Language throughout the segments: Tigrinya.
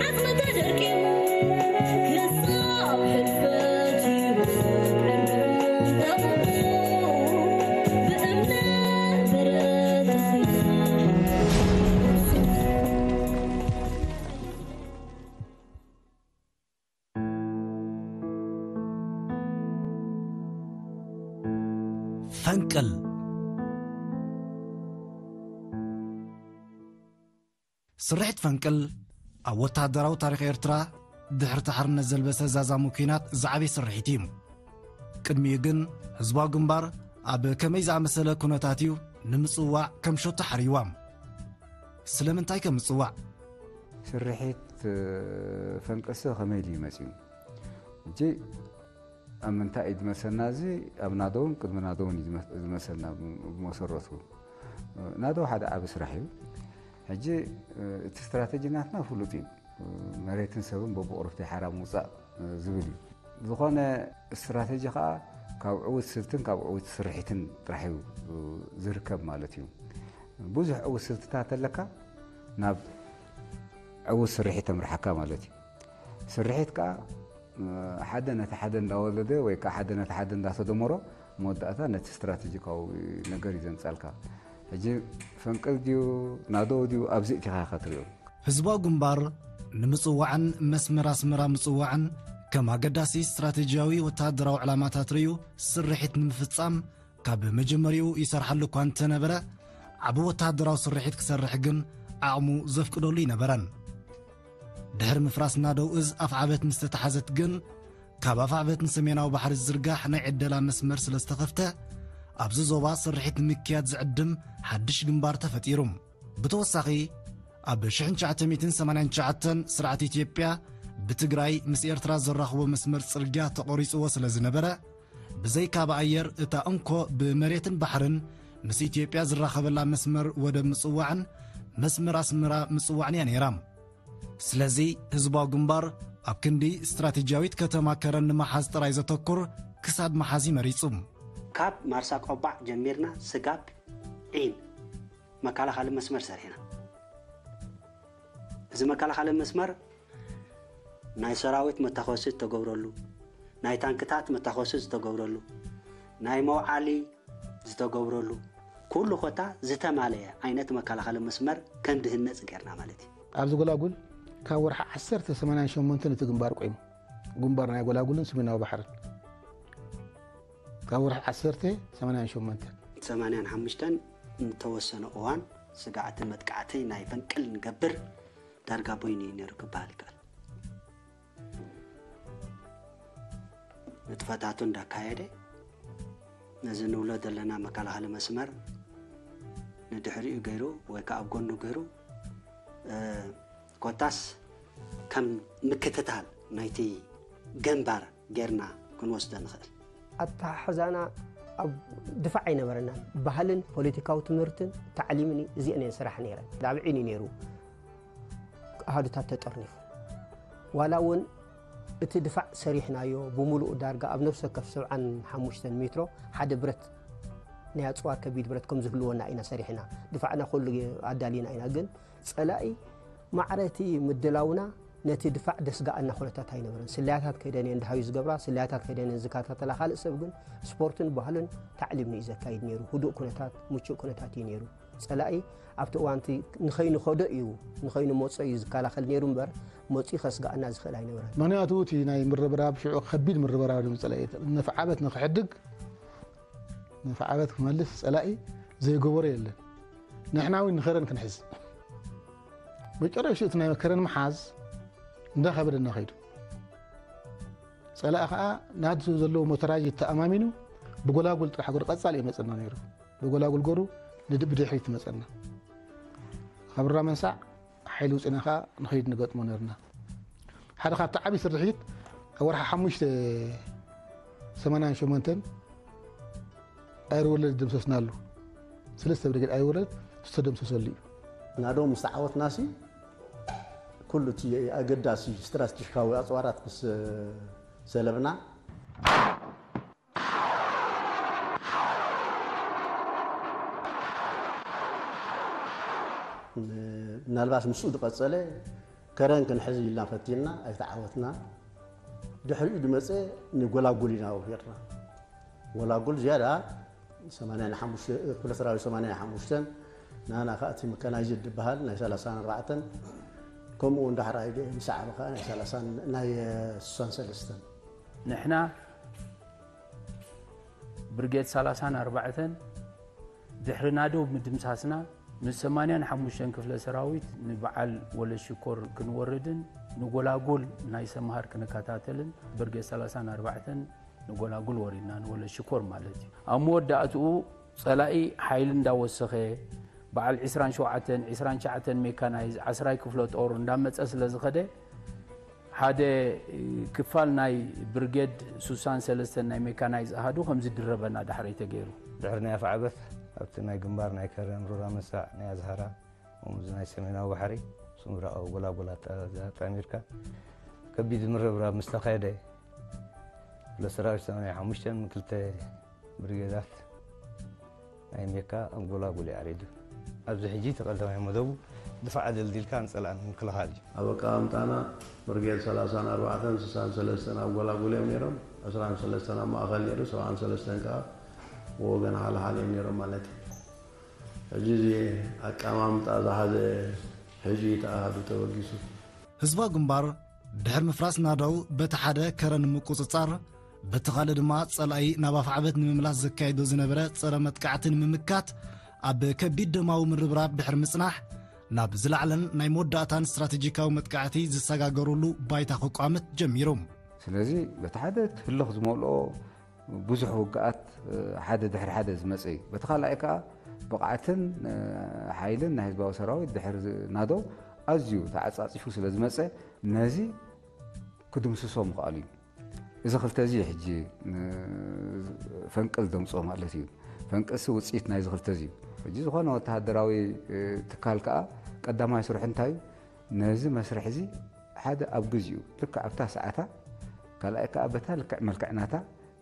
ዓጽሚ ተደርቂሙ ክሳብ ሕልፈት እዩ። ብእምነት በረድ ፈንቅል። ስርሒት ፈንቅል ኣብ ወተሃደራዊ ታሪኽ ኤርትራ ድሕሪ እቲ ሓርነት ዘልበሰ ዛዛሙ ኲናት ዝዓበየ ስርሒት እዩ። ቅድሚኡ ግን ህዝባዊ ግንባር ኣብ ከመይ ዝኣመሰለ ኩነታት እዩ ንምጽዋዕ ከም ሸቶ ሓርይዋ? ስለምንታይ ከም ምጽዋዕ? ስርሒት፣ እ፣ ፈንቅልሲ ከመይ ድዩ መጺኡ? ሕጂ ኣብ ምንታይ እዩ ዝመሰና? እዚ ኣብ ናደውን ቅድሚ ናደውን እዩ ዝመ-፣ ዝመሰና ብ-፣ ብመሰረቱ። ናደው ሓደ ዓቢ ስራሕ እዩ። ሕጂ፣ እ፣ እቲ ስትራተጂ ናትና ፍሉጥ እዩ። መሬትን ሰብን በብቕሩብቲ ሓራ ምውጻእ፣ እ፣ ዝብል እዩ። ዝኾነ ስትራተጂ ከኣ ካብ ዕዉት ስልትን ካብ ዕዉት ስርሒትን ጥራሕ እዩ፣ እ፣ ዝርከብ ማለት እዩ። ብዙሕ ዕዉት ስልትታት ኣለካ፣ ናብ ዕዉት ስርሒት ተምርሓካ ማለት እዩ። ስርሒት ከኣ፣ እ፣ ሓደ ነቲ ሓደ እንዳወለደ ወይ ከኣ ሓደ ነቲ ሓደ እንዳተደመሮ መወዳእታ ነቲ ስትራተጂካዊ ነገር እዩ ዘምጻልካ። ሕጂ ፈንቅል ድዩ ናዶ ድዩ ኣብዚ እቲኻ ኢኻ ትሪኦ። ህዝባዊ ግንባር ንምጽዋዕን መስመር ኣስመራ ምጽዋዕን ከም ኣገዳሲ ስትራተጂያዊ ወተሃደራዊ ዕላማታት ርእዩ ስርሒት ንምፍጻም ካብ መጀመሪኡ ይሰርሓሉ እኳ እንተነበረ፣ ዓቢ ወተሃደራዊ ስርሒት ክሰርሕ ግን ዓቕሙ ዘፍቅደሉ ኣይነበረን። ድሕሪ ምፍራስ ናደው እዝ ኣፍዓበት ምስ ተታሓዘት ግን፣ ካብ ኣፍዓበት ንሰሜናዊ ባሕሪ ዝዝርጋሕ ናይ ዕደላ መስመር ስለ ዝተኸፍተ፣ ኣብዚ ዞባ ስርሒት ንምክያድ ዝዕድም ሓድሽ ግንባር ተፈጢሩ። ብተወሳኺ፣ ኣብ ሽሕን ትሽዓተ ሚእትን ሰማንያን ትሽዓተን ስርዓት ኢትዮጵያ ብትግራይ ምስ ኤርትራ ዘራኽቦ መስመር ጽርግያ ተቖሪጽዎ ስለ ዝነበረ፣ ብዘይካ ብኣየር እታ እንኮ ብመሬትን ባሕርን ምስ ኢትዮጵያ ዝራኸበላ መስመር ወደብ ምጽዋዕን መስመር ኣስመራ ምጽዋዕን እያ ነይራ። ስለዚ ህዝባዊ ግንባር ኣብ ክንዲ ስትራቴጂያዊት ከተማ ከረን ንምሓዝ ጥራይ ዘተኩር ክሳድ መሓዚ መሪጹ። ካብ ማርሳ ቆባዕ ጀሚርና ስጋብ ዒን መከላኸሊ መስመር ሰሪሕና። እዚ መከላኸሊ መስመር ናይ ሰራዊት መታኮሲ ዝተገብረሉ፣ ናይ ታንክታት መታኮሲ ዝተገብረሉ፣ ናይ መውዓሊ ዝተገብረሉ፣ ኩሉ ኮታ ዝተማለየ ዓይነት መከላኸሊ መስመር ከም ድህነፅ ጌርና ማለት እዩ። ኣብዚ ጎላጉል ካብ ወርሒ ዓሰርተ ሰማንያን ሸሞንተን እቲ ግንባር ቆይሙ። ግንባር ናይ ጎላጉልን ሰሜናዊ ባሕርን። ካብ ወርሒ ዓሰርተ ሰማንያን ሸሞንተን። ሰማንያን ሓሙሽተን ንተወሰነ እዋን ስጋዕቲ መጥቃዕቲ ናይ ፈንቅል ንገብር ዳርጋ ቦይኑ እዩ ነይሩ ክበሃል ይከኣል። ንጥፈታቱ እንዳካየደ ነዚ ንብሎ ዘለና መከላኸሊ መስመር ንድሕሪኡ ገይሩ ወይ ከዓ ኣብ ጎኑ ገይሩ፣ እ፣ ኮታስ ከም ምክትታል ናይቲ ግንባር ጌርና ክንወስዶ ንኽእል። ኣተሓሕዛና ኣብ ድፋዕ ኣይነበረናን። ባህልን ፖለቲካዊ ትምህርትን ታዕሊምን እዚአን እየን ስራሕ ነይረን። ዳብዒን እዩ ነይሩ። ኣሃዱታት ተጠርኒፉ። ዋላ እውን እቲ ድፋዕ ሰሪሕናዮ ብምሉኡ ዳርጋ ኣብ ነፍሲ ወከፍ ሰብዓን ሓሙሽተን ሜትሮ ሓደ ብረት ናይ ኣጽዋር ከቢድ ብረት ከም ዝህልወና ኢና ሰሪሕና። ድፋዕና ኩሉ ኣዳሊና ኢና። ግን ጸላኢ ማዕረ እቲ ምድላውና ነቲ ድፋዕ ደስጋኣና ኩነታት ኣይነበረን። ስለያታት ከይደን እየን ደሃዩ ዝገብራ፣ ስለያታት ከይደን እየን ዝከታተላ። ካልእ ሰብ ግን ስፖርትን ባህልን ታዕሊምን እዩ ዘካይድ ነይሩ። ህዱእ ኩነታት፣ ምቹእ ኩነታት እዩ ነይሩ። ጸላኢ ኣብቲ እዋን እቲ ንኸይኑ ኸዶ እዩ፣ ንኸይኑ መጾ እዩ ዝከላኸል ነይሩ እምበር፣ መጺኡ ከስጋኣና ዝኽእል ኣይነበረን። ምኽንያቱ እቲ ናይ ምርብራብ ሽዑ ከቢድ ምርብራብ ድም ጸላኢ ነፍዓበት ንኽሕድግ፣ ነፍዓበት ክመልስ ጸላኢ ዘይገበሮ የለን። ንሕና እውን ንኸረን ክንሕዝ። መጨረሽኡ እቲ ናይ ከረን ምሓዝ እንዳኸበደና ኸይዱ። ጸላኢ ኸኣ ናቱ ዘለዎ ሞተራይዝ ተኣማሚኑ ብጎላጉል ጥራሕ ገሩ ቀጻሊ እዩ መጸና ነይሩ። ብጎላጉል ገሩ ንድ-፣ ብድሕሪት መጸና። ካብ ራ መንሳዕ ሓይሊ ውጽእና ኸኣ ንኸይድ ንገጥሞ ነርና። ሓደ ካብቲ ዓቢ ስርሒት ኣብ ወርሒ ሓሙሽተ ሰማንያን ሸሞንተን ኣየር ወለድ ደምሰስናሉ። ሰለስተ ብርጌድ ኣየር ወለድ ዝተደምሰሰሉ እዩ። ናዶ ምስ ተዓወትናሲ ኩሉ እቲ ኣገዳሲ ስትራቴጂካዊ ኣጽዋራት ምስ ሰለብና፣ ን-፣ ምናልባት ምስኡ ዝቐጸለ ከረን ክንሕዝ ኢልና ፈቲንና ኣይተዓወትና። ድሕሪኡ ዝመጸ ንጎላጉል ኢና ወፊርና። ጎላጉል ዝያዳ ሰማንያን ሓሙሽተ፣ ክፍለ ሰራዊት ሰማንያን ሓሙሽተን፣ ናና ከዓ እቲ መካናይዝድ ዝበሃል ናይ ሰላሳን ኣርባዕተን፣ ከምኡ እውን ዳሕራይ ምስ ዓበ ከዓ ናይ ሰላሳን ናይ ስሳን ሰለስተን። ንሕና ብርጌድ ሰላሳን ኣርባዕተን ድሕሪ ናደው ምድምሳስና ምስ ሰማንያን ሓሙሽተን ክፍለ ሰራዊት ንበዓል ወለሽኮር ክንወርድን ንጎላጉል ናይ ሰምሃር ክንከታተልን ብርጌድ ሰላሳን ኣርባዕተን ንጎላጉል ወሪድና ንወለሽኮር ማለት እዩ። ኣብ መወዳእትኡ ጸላኢ ሓይሊ እንዳወሰኸ በዓል ዕስራን ሸውዓተን ዕስራን ትሽዓተን ሜካናይዝ ዓስራይ ክፍለ ጦር እንዳመጸ ስለ ዝኸደ ሓደ ክፋል ናይ ብርጌድ ስሳን ሰለስተን ናይ ሜካናይዝ ኣሃዱ ከም ዝድረበና ዳሕረይ ተገይሩ። ድሕሪ ናይ ኣፍዓበት ኣብቲ ናይ ግንባር ናይ ከረን ሩራ መሳዕ ናይ ኣዝሃራ ከምዚ ናይ ሰሜናዊ ባሕሪ ስምራዊ ጎላጎላት ኣጣሚርካ ከቢድ ምርብራብ ምስ ተኻየደ ለሰራዊት ሰማንያ ሓሙሽተን ክልተ ብርጌዳት ናይ ሜካ ኣብ ጎላጉል ይዓሪዱ። ኣብዚ ሕጂ ተቐዳማይ መደቡ ድፋዕ ደልዲልካ ንጸላእን ምክልኻል እዩ። ኣብ ኣቀማምጣና ብርጌድ ሰላሳን ኣርባዕተን ስሳን ሰለስተን ኣብ ጎላጉል እዮም ነይሮም። ዕስራን ሰለስተን ኣብ ማእኸል ነይሩ፣ ሰብዓን ሰለስተን ከዓ ብወገን ሓለሓል እዮም ነይሮም ማለት እዩ። ሕጂ እዚ ኣቀማምጣ ዝሓዘ ሕጂ ተኣሃዱ ተበጊሱ። ህዝባዊ ግንባር ድሕሪ ምፍራስ ናደው በቲ ሓደ ከረን ንምቁጽጻር በቲ ካልእ ድማ ጸላኢ ናብ ኣፍዓበት ንምምላስ ዘካይዶ ዝነበረ ጸረ መጥቃዕቲ ንምምካት ኣብ ከቢድ ደማዊ ምርብራብ ድሕሪ ምጽናሕ ናብ ዝለዓለን ናይ መወዳእታን ስትራቴጂካዊ መጥቃዕቲ ዝሰጋገሩሉ ባይታ ክቋምት ጀሚሩ። ስለዚ በቲ ሓደ ህልኽ ዝመልኦ ብዙሕ ውግኣት ሓደ ድሕሪ ሓደ ዝመፀ እዩ። በቲ ካልኣይ ከዓ ብቕዓትን ሓይልን ናይ ህዝባዊ ሰራዊት ድሕሪ ናዶ ኣዝዩ ተዓፃፂፉ ስለ ዝመፀ ነዚ ክድምስሶ ምኽኣሉ እዩ። እዚ ክልተ እዚ ሕጂ ፈንቅል ዘምፅኦ ማለት እዩ። ፈንቅልሲ ውፅኢት ናይዚ ክልተ እዚ እዩ። ሕጂ ዝኾነ ወተሃደራዊ ትካል ከዓ ቀዳማይ ስርሑ እንታይ እዩ? ነዚ መስርሕ እዚ ሓደ ኣብ ግዚኡ ልክዕ ኣብታ ሰዓታ ካልኣይ ከዓ በታ ልክዕ መልክዕ ናታ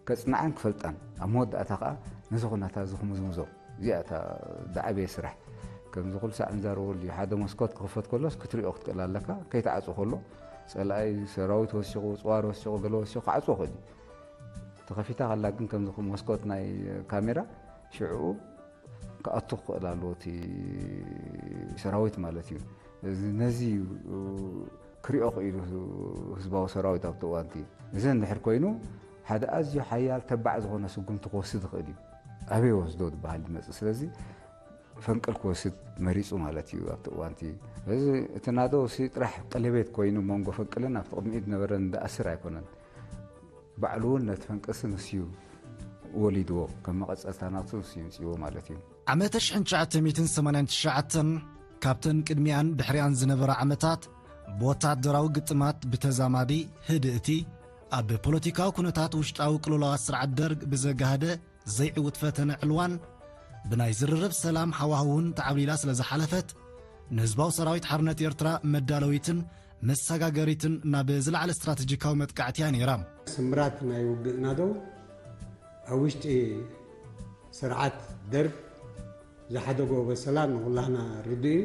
ከጽንዓን ክፈልጣን ኣብ መወዳእታ ከዓ ነዚ ኩነታት እዚ ክምዝምዞ እዚኣ እታ ዝዓበየ ስራሕ። ከምዚ ኩሉ ሳዕ ንዛረበሉ እዩ። ሓደ መስኮት ክኽፈት ከሎስ ክትሪኦ ክትክእል ኣለካ። ከይተዓፁ ከሎ ፀላኢ ሰራዊት ወሲኹ፣ ፅዋር ወሲኹ፣ ገለ ወሲኹ ክዓፅዎ ክእል እዩ። ተኸፊታ ከላ ግን ከምዚ መስኮት ናይ ካሜራ ሽዕኡ ክኣቱ ክኽእል ኣለዎ እቲ ሰራዊት ማለት እዩ። ነዚ ክሪኦ ክኢሉ ህዝባዊ ሰራዊት ኣብቲ እዋንቲ እዚ እንድሕር ኮይኑ ሓደ ኣዝዩ ሓያል ተባዕ ዝኾነ ስጉምቲ ክወስድ ይኽእል እዩ። ኣበይ ወስዶ ዝበሃል ዝመፅእ ስለዚ ፈንቅል ክወስድ መሪፁ ማለት እዩ ኣብቲ እዋንቲ። ስለዚ እቲ ናዶ ሲ ጥራሕ ቀለቤት ኮይኑ መንጎ ፈንቅልን ኣብቲ ቅድሚኡ ዝነበረን ዝኣስር ኣይኮነን። ባዕሉ እውን ነቲ ፈንቅልሲ ንሱ እዩ ወሊድዎ፣ ከም መቐፀልታ ናቱ ንሱ እዩ ምፅዎ ማለት እዩ። ዓመተ ሽሕን ትሽዓተ ሚእትን ሰማንያን ትሽዓተን ካብተን ቅድሚኣን ድሕሪኣን ዝነበራ ዓመታት ብወታደራዊ ግጥማት ብተዛማዲ ህድእቲ ኣብ ፖለቲካዊ ኩነታት ውሽጣዊ ቅልውላዋት ስርዓት ደርግ ብዘጋህደ ዘይዕውት ፈተነ ዕልዋን ብናይ ዝርርብ ሰላም ሃዋህውን ተዓብሊላ ስለ ዝሓለፈት ንህዝባዊ ሰራዊት ሓርነት ኤርትራ መዳለዊትን መሰጋገሪትን ናብ ዝለዓለ ስትራተጂካዊ መጥቃዕቲ እያ ነይራ። ስምራት ናይ ውግእ ናደው ኣብ ውሽጢ ስርዓት ደርግ ዝሓደጎ በሰላ ንኹላህና ርዱእ እዩ።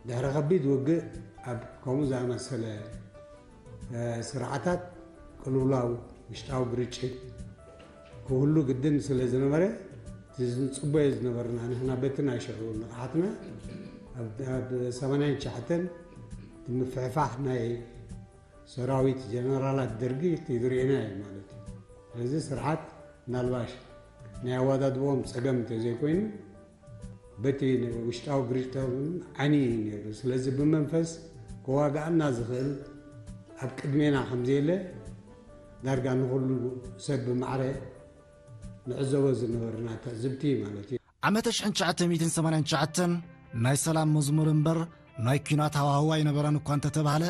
ድሕሪ ከቢድ ውግእ ኣብ ከምኡ ዝኣመሰለ ስርዓታት ቅልውላው ውሽጣዊ ግርጭት ክህሉ ግድን ስለ ዝነበረ እቲ ዝንፅበዮ ዝነበርና ንሕና በቲ ናይ ሽዑ ንቕሓትና ኣብ ሰማንያን ትሽዓተን እቲ ምፍሕፋሕ ናይ ሰራዊት ጀነራላት ደርጊ ዝርኤና እዩ ማለት እዩ። ስለዚ ስርዓት ምናልባሽ ናይ ኣዋዳድቦም ፀገም እንተዘይኮይኑ በቲ ውሽጣዊ ግርጭቶም ዓኒ እዩ ነይሩ። ስለዚ ብመንፈስ ከዋግኣና ዝኽእል ኣብ ቅድሜና ከምዘየለ ዳርጋ ንኹሉ ሰብ ብማዕረ ንዕዘቦ ዝነበርና ትዕዝብቲ ማለት እዩ። ዓመተ ሽሕን ትሽዓተ ሚእትን ሰማንያን ትሽዓተን ናይ ሰላም መዝሙር እምበር ናይ ኲናት ሃዋህው ኣይነበረን እኳ እንተተባህለ፣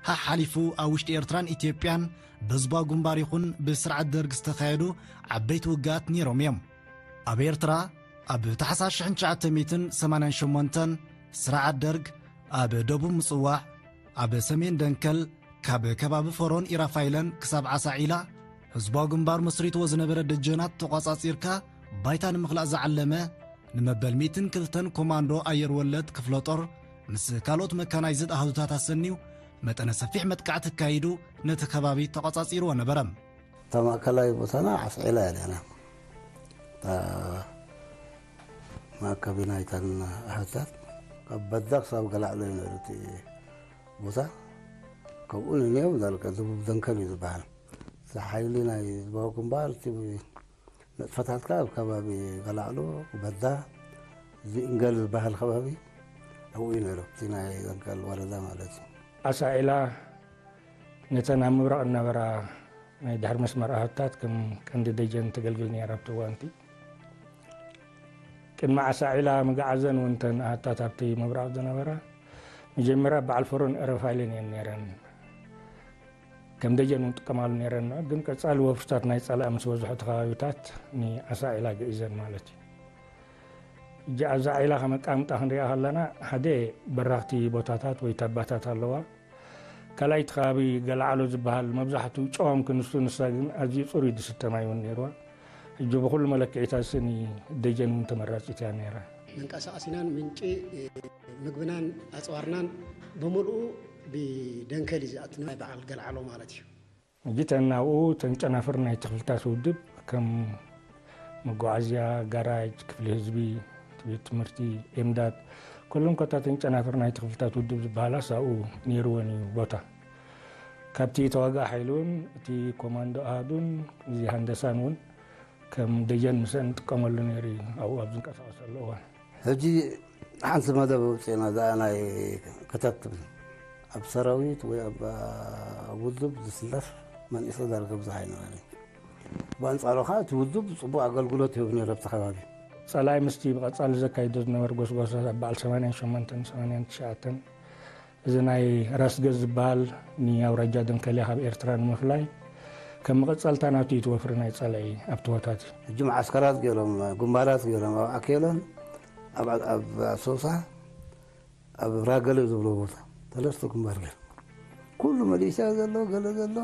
ሓሓሊፉ ኣብ ውሽጢ ኤርትራን ኢትዮጵያን ብህዝባዊ ግንባር ይኹን ብስርዓት ደርግ ዝተኻየዱ ዓበይቲ ውግኣት ነይሮም እዮም። ኣብ ኤርትራ ኣብ ታሕሳስ ሽሕን ትሽዓተ ሚእትን ሰማንያን ሸሞንተን ስርዓት ደርግ ኣብ ደቡብ ምጽዋዕ፣ ኣብ ሰሜን ደንከል ካብ ከባቢ ፈሮን ኢራፋይለን ክሳብ ዓሳ ዒላ ህዝባዊ ግንባር መስሪትዎ ዝነበረ ደጀናት ተቋጻጺርካ ባይታ ንምኽላእ ዝዓለመ ንመበል ሚእትን ክልተን ኮማንዶ ኣየር ወለድ ክፍለ ጦር ምስ ካልኦት መካናይዝድ ኣሃዱታት ኣሰንዩ መጠነ ሰፊሕ መጥቃዕቲ ኣካይዱ ነቲ ከባቢ ተቖጻጺርዎ ነበረ። እታ ማእከላይ ቦታና ዓስዒላ እያ ነይራ። እታ መኣከቢ ናይተን ኣሃዱታት ካብ በዳ ክሳብ ገላዕሎ እዩ ነይሩ እቲ ቦታ። ከምኡ ንኔው ዳርጋ ደቡብ ደንከል እዩ ዝበሃል። እዚ ሓይሊ ናይ ህዝባዊ ግንባር እቲ ንጥፈታትካ ኣብ ከባቢ ገላዕሎ፣ በዳ፣ እዚ እንገል ዝበሃል ከባቢ ኣብኡ እዩ ነይሩ። እቲ ናይ ደንከል ወረዳ ማለት እዩ። ኣሳዒላ ነተን ኣብ ምብራቕ እነበራ ናይ ድሕር መስመር ኣሃዱታት ከም ቀንዲ ደጀን ተገልግል ነይራ ኣብቲ እዋንቲ። ቅድሚ ዓሳዒላ ምግዓዘን እውን እተን ኣሃዱታት ኣብቲ ምብራቕ ዝነበራ መጀመርያ በዓል ፈሮን ኤረፋይልን እየን ነይረን ከም ደጀን እውን ጥቀማሉ ነይረን። ግን ቀጻሊ ወፍርታት ናይ ጸላኢ ምስ በዝሑ እቲ ከባቢታት ንዓሳዒላ ገኢዘን ማለት እዩ። ሕጂ ኣዛዒላ ከም ኣቀማምጣ ክንሪኣ ከለና ሓደ በራኽቲ ቦታታት ወይ ታባታት ኣለዋ። ካልኣይ እቲ ከባቢ ገላዓሎ ዝበሃል መብዛሕትኡ ጨዋም ክንሱ ንሳ ግን ኣዝዩ ፅሩይ ዝስተ ማይ እውን ነይርዋ። ሕጂ ብኩሉ መለክዒታት ስኒ ደጀን እውን ተመራፂት እያ ነይራ። መንቀሳቐሲናን ምንጪ ምግብናን ኣፅዋርናን ብምልኡ ብደንከል እዩ ዝኣትነ በዓል ገላዓሎ ማለት እዩ። ሕጂ ተን ናብኡ ተን ጨናፍር ናይቲ ክፍልታት ውድብ ከም መጓዓዝያ፣ ጋራጅ፣ ክፍሊ ህዝቢ፣ ቤት ትምህርቲ፣ ኤምዳድ፣ ኩሎም ኮታ ተን ጨናፍር ናይቲ ክፍልታት ውድብ ዝበሃላስ ኣብኡ ነይርወን እዩ ቦታ። ካብቲ ተዋጋኢ ሓይሊ እውን እቲ ኮማንዶ ኣሃዱን እዚ ሃንደሳን እውን ከም ደጀን ምስአን ንጥቀመሉ ነይሩ እዩ ኣብኡ ኣብ ዝንቀሳቐሰሉ እዋን። ሕጂ ሓንቲ መደብ ኣውፂእና እዛ ናይ ከተት ትብል ኣብ ሰራዊት ወይ ኣብ ውድብ ዝስለፍ መንእሰይ ዳርጋ ብዙሕ ኣይነበረን። ብኣንፃሩ ከዓ እቲ ውድብ ፅቡቅ ኣገልግሎት ይህብ ነይሩ ኣብቲ ከባቢ። ፀላኢ ምስቲ ብቐፃሊ ዘካይዶ ዝነበረ ጎስጓሳት ኣብ በዓል ሰማንያን ሸሞንተን ሰማንያን ትሽዓተን እዚ ናይ ራስ ገዝ ዝበሃል ንኣውራጃ ደንከልያ ካብ ኤርትራ ንምፍላይ ከም መቐፀልታ ናቱ እዩ እቲ ወፍሪ ናይ ፀላኢ ኣብቲ ቦታት እዩ። ሕጂ መዓስከራት ገይሮም፣ ግንባራት ገይሮም ኣብ ዓኬሎን ኣብ ኣሶሳ ኣብ ራገለ ዝብሎ ቦታ ተለስቶ ግንባር ገይሮም ኩሉ መሊሻ ዘሎ ገለ ዘሎ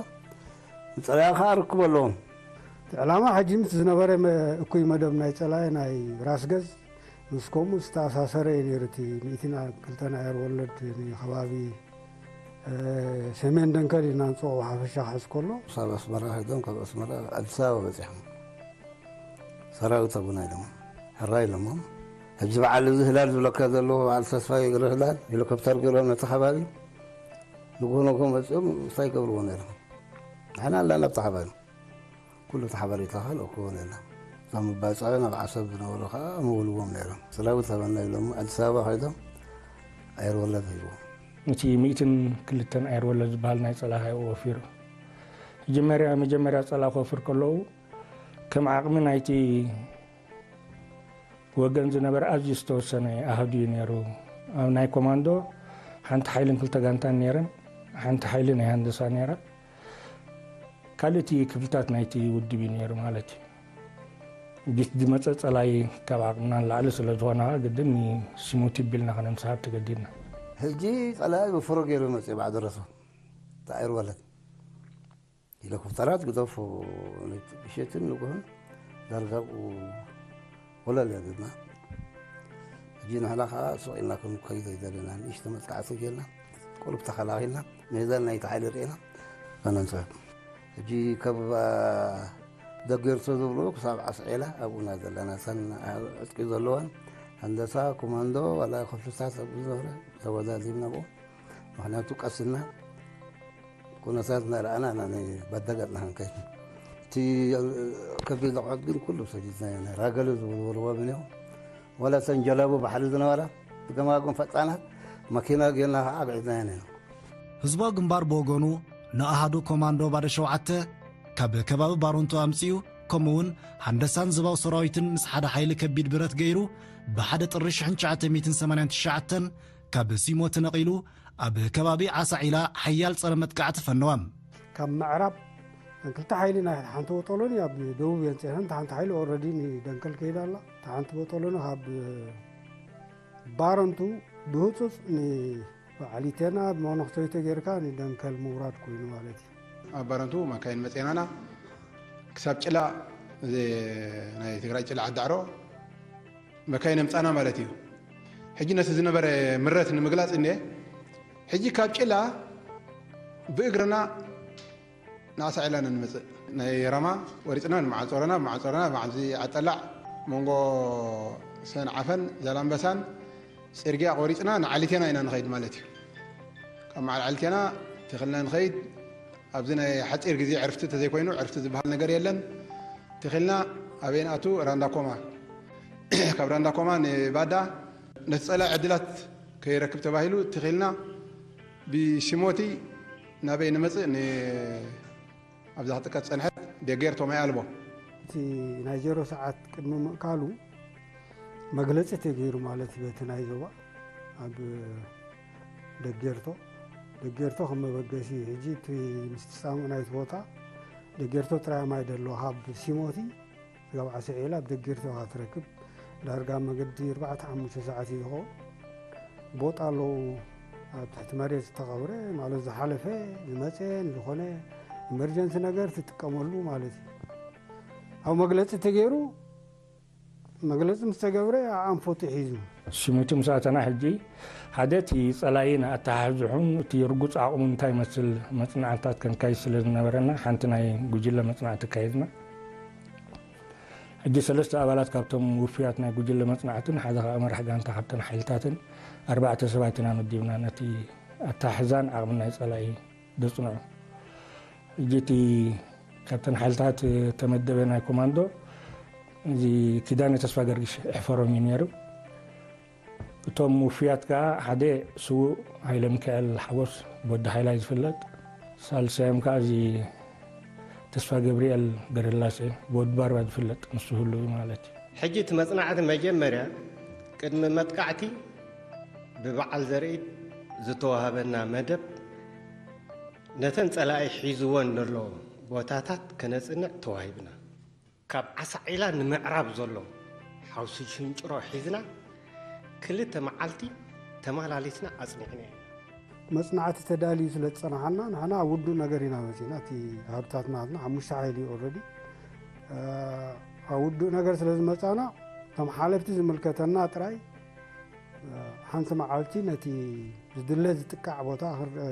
ንፀላኢ ከዓ ርክብ ኣለዎም። እቲ ዕላማ ሕጂ ምስ ዝነበረ እኩይ መደብ ናይ ፀላኢ ናይ ራስ ገዝ ምስ ከምኡ ዝተኣሳሰረ እዩ ነይሩ። እቲ ሚእትን ክልተን ኣየር ወለድ ንከባቢ ሰሜን ደንከል ኢልና ንፅውዖ ሓፈሻ ክሕዝ ከሎ ክሳብ ኣስመራ ከይዶም ካብ ኣስመራ ኣዲስ ኣበባ በፂሖም። ሰራዊት ኣቡና ኢሎሞ ሕራይ ኢሎሞ። ሕጂ በዓል እዚ ህላል ዝብለካ ዘለዎ በዓል ተስፋይ እግሪ ህላል ሄሊኮፕተር ገይሮም ነቲ ከባቢ ንግሆ ነግሆ መፂኦም እንታይ ይገብርዎ ነይሮም። ንሕና ኣላና ኣብቲ ከባቢ ኩሉ እቲ ሓበሬታ ከኣ ልእክዎ ነይርና። እዞም መባፅዒ ናብ ዓሰብ ዝነበሩ ከኣ ምውልዎም ነይሮም። ሰራዊት ሃበና ኢሎም ኣዲስ ኣበባ ከይዶም ኣየር ወለድ ሂብዎም። እቲ ሚእትን ክልተን ኣየር ወለድ ዝበሃል ናይ ፀላኢ ወፊሩ። መጀመርያ መጀመርያ ፀላኢ ክወፍር ከለዉ ከም ዓቕሚ ናይቲ ወገን ዝነበረ ኣዝዩ ዝተወሰነ ኣሃዱ እዩ ነይሩ። ኣብ ናይ ኮማንዶ ሓንቲ ሓይልን ክልተ ጋንታን ነይረን፣ ሓንቲ ሓይሊ ናይ ሃንደሳ ነይራ። ካልእ እቲ ክፍልታት ናይቲ ውድብ እዩ ነይሩ ማለት እዩ። ቢት ዝመፀ ፀላይ ካብ ዓቕምና ንላዕሊ ስለ ዝኾነ ከዓ ግድን ንሲሙቲ ቢልና ከነንስሃብ ተገዲድና። ሕጂ ፀላኢ ብፍሮ ገይሩ መፅኡ ብዓደረሶ ተኣይር ወለት ሄሊኮፕተራት ግደፎ፣ ምሸትን ንጉሆን ዳርጋ ኣብኡ ወለል እያ ዘለና። ሕጂ ንሕና ከዓ ሱቕ ኢልና ክንከይድ ኣይደለና። ንእሽቶ መጥቃዕቲ ጌርና፣ ቁሩብ ተኸላኺልና፣ ሜዛን ናይቲ ሓይሊ ርኢና ከነንስእ። ሕጂ ካብ ደገርሶ ዝብልዎ ክሳብ ዓስዔላ ኣብኡና ዘለና። እተን ዕጥቂ ዘለወን ሃንደሳ፣ ኮማንዶ፣ ዋላ ክፍልታት ኣብኡ ዝነበረ ተወዳዲብና ኣብኡ። ምኽንያቱ ቀስ ኢልና ኩነታት እናረኣና ኢና ንበደገጥና ክንከይድ። እቲ ከቢድ ኣቑሑት ግን ኩሉ ሰዲድናዮ። ናይ ራገለ ዝብልዎ ሩባብ እኒኦ። ዋላ እተን ጀላቡ ባሕሪ ዝነበራ፣ ገማግም ፈጣናት፣ መኪና ጌርና ከዓ ኣግዒዝናየን ኢና። ህዝባዊ ግንባር ብወገኑ ንኣሃዱ ኮማንዶ ባዶ ሸውዓተ ካብ ከባቢ ባሮንቶ ኣምጺኡ፣ ከምኡውን ሃንደሳን ዝባው ሰራዊትን ምስ ሓደ ሓይሊ ከቢድ ብረት ገይሩ ብሓደ ጥሪ ሽሕን ትሽዓተ ሚእትን ሰማንያን ትሽዓተን ካብ ሲሞት ነቒሉ ኣብ ከባቢ ዓሳ ዒላ ሓያል ጸረ መጥቃዕቲ ፈነወ። ካብ ምዕራብ ክልተ ሓይሊ ናይ ሓንቲ ወጠሎኒ ኣብ ደቡብ የንፅሐን ሓንቲ ሓይሊ ኦረዲ ንደንከል ከይዳ ኣላ። እታ ሓንቲ ወጠሎኒ ካብ ባረንቱ ብህፁፅ ንበዓሊቴና ብመኖክቶይቶ ጌርካ ንደንከል ምውራድ ኮይኑ ማለት እዩ። ኣብ ባረንቱ ማካይን መፅኤናና ክሳብ ጭላ ናይ ትግራይ ጭላ ዓዳዕሮ መካይን ኣምፃና ማለት እዩ። ሕጂ ነቲ ዝነበረ ምረት ንምግላጽ እንደ ሕጂ ካብ ጭላ ብእግርና ንኣሳዒላ ኢና ንመጽእ። ናይ ራማ ወሪጽና ንመዓጾረና፣ መዓጾረና መዓዚ ዓጠላዕ መንጎ ሰንዓፈን ዛላምበሳን ጽርግያ ቆሪጽና ንዓሊቴና ኢና ንኸይድ ማለት እዩ። ካብ መዓል ዓሊቴና ተኽልና ንኸይድ። ኣብዚ ናይ ሓጺር ግዜ ዕርፍቲ ተዘይኮይኑ ዕርፍቲ ዝበሃል ነገር የለን። ተኽልና ኣበይ ንኣቱ? ራንዳኮማ። ካብ ራንዳኮማ ንባዳ ነቲ ጸላኢ ዕድላት ከይረክብ ተባሂሉ ተኽልና ብሽሞቲ ናበይ ንመጽእ ን ኣብዛ ክጥቀስ ጸንሐት ደጌርቶ ማይ ኣልቦ። እቲ ናይ ዜሮ ሰዓት ቅድሚ ምእካሉ መግለጺ ተገይሩ ማለት እዩ። በቲ ናይ ዞባ ኣብ ደጌርቶ፣ ደጌርቶ ከም መበገሲ እዩ። ሕጂ እቲ ምስቲ ሳሙእ ናይቲ ቦታ ደጌርቶ ጥራይ ማይ ደሎ ካብ ሲሞቲ ስጋብ ዓሰ ዒላ ኣብ ደጌርቶ ኢኻ ትረክብ። ዳርጋ መገዲ ኣርባዕተ ሓሙሽተ ሰዓት እዩ ዝኸውን። ቦጥ ኣለዉ ኣብ ትሕቲ መሬት ዝተቐብረ ማለት ዝሓለፈ ዝመፀ ንዝኾነ ኢመርጀንሲ ነገር ትጥቀመሉ ማለት እዩ። ኣብ መግለፂ ተገይሩ መግለፂ ምስ ተገብረ ኣንፈቱ ሒዙ። ሽሚቱ ምስ ኣተና ሕጂ ሓደ እቲ ፀላኢ ንኣተሓሕዝሑን እቲ ርጉፅ ዓቕሙ እንታይ ይመስል መፅናዕትታት ከንካይድ ስለ ዝነበረና ሓንቲ ናይ ጉጅለ መፅናዕቲ ኣካይድና። ሕጂ ሰለስተ ኣባላት ካብቶም ውፍያት ናይ ጉጅለ መፅናዕትን ሓደ ከዓ መራሕ ጋንታ ካብተን ሓይልታትን ኣርባዕተ ሰባት ኢና መዲብና ነቲ ኣተሓሕዛን ዓቕምን ናይ ፀላኢ ደፅንዑ። ሕጂ እቲ ካብተን ሓይልታት ተመደበ ናይ ኮማንዶ እዚ ኪዳነ ተስፋ ገርግሽ እሕፈሮም እዩ ነይሩ። እቶም ውፍያት ከዓ ሓደ ስዉእ ሃይለ ሚካኤል ሓጎስ ብወዲ ሃይላይ ዝፍለጥ፣ ሳልሳዮም ከዓ እዚ ተስፋ ገብርኤል ገረላሴ ብወዲ ባርባ ዝፍለጥ ንሱ ህሉ እዩ ማለት እዩ። ሕጂ እቲ መጽናዕቲ መጀመርያ ቅድሚ መጥቃዕቲ ብበዓል ዘርኢት ዝተዋህበና መደብ ነተን ጸላኢ ሒዝወን ዘሎ ቦታታት ከነጽንዕ ተዋሂብና። ካብ ዓሳዒላ ንምዕራብ ዘሎ ሓውሲ ሽንጭሮ ሒዝና ክልተ መዓልቲ ተመላሊስና ኣጽኒዕና ኢና። መጽናዕቲ ተዳልዩ ስለ ዝጸናሓና ንሕና ኣብ ውዱእ ነገር ኢና መጺና። እቲ ሃብታት ናትና ሓሙሽተ ሓይሊ እዩ ኦልረዲ። ኣብ ውዱእ ነገር ስለ ዝመጻና እቶም ሓለፍቲ ዝምልከተና ጥራይ ሓንቲ መዓልቲ ነቲ ዝድለ ዝጥቃዕ ቦታ ክርአ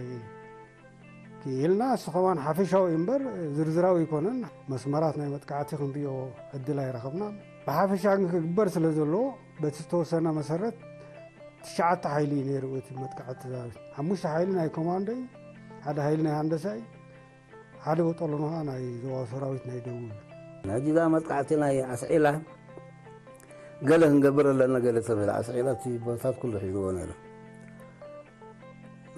ክኢልና። እሱ ከማን ሓፈሻዊ እዩ እምበር ዝርዝራዊ ኣይኮነን። መስመራት ናይ መጥቃዕቲ ክንሪኦ ዕድል ኣይረኸብናን። ብሓፈሻ ግን ክግበር ስለ ዘለዎ በቲ ዝተወሰነ መሰረት ትሽዓተ ሓይሊ እዩ ነይሩ እቲ መጥቃዕቲ ሰራዊት። ሓሙሽተ ሓይሊ ናይ ኮማንዶ እዩ፣ ሓደ ሓይሊ ናይ ሃንደሳ እዩ፣ ሓደ በጠሎን ኸዓ ናይ ዞባዊ ሰራዊት ናይ ደቡብ እዩ። ሕጂ እዛ መጥቃዕቲ ናይ ኣስዒላ ገለ ክንገብር ኣለና ገለ ተበለ። ኣስዒላ እቲ ቦታታት ኩሉ ሒዝዎ ነይሩ።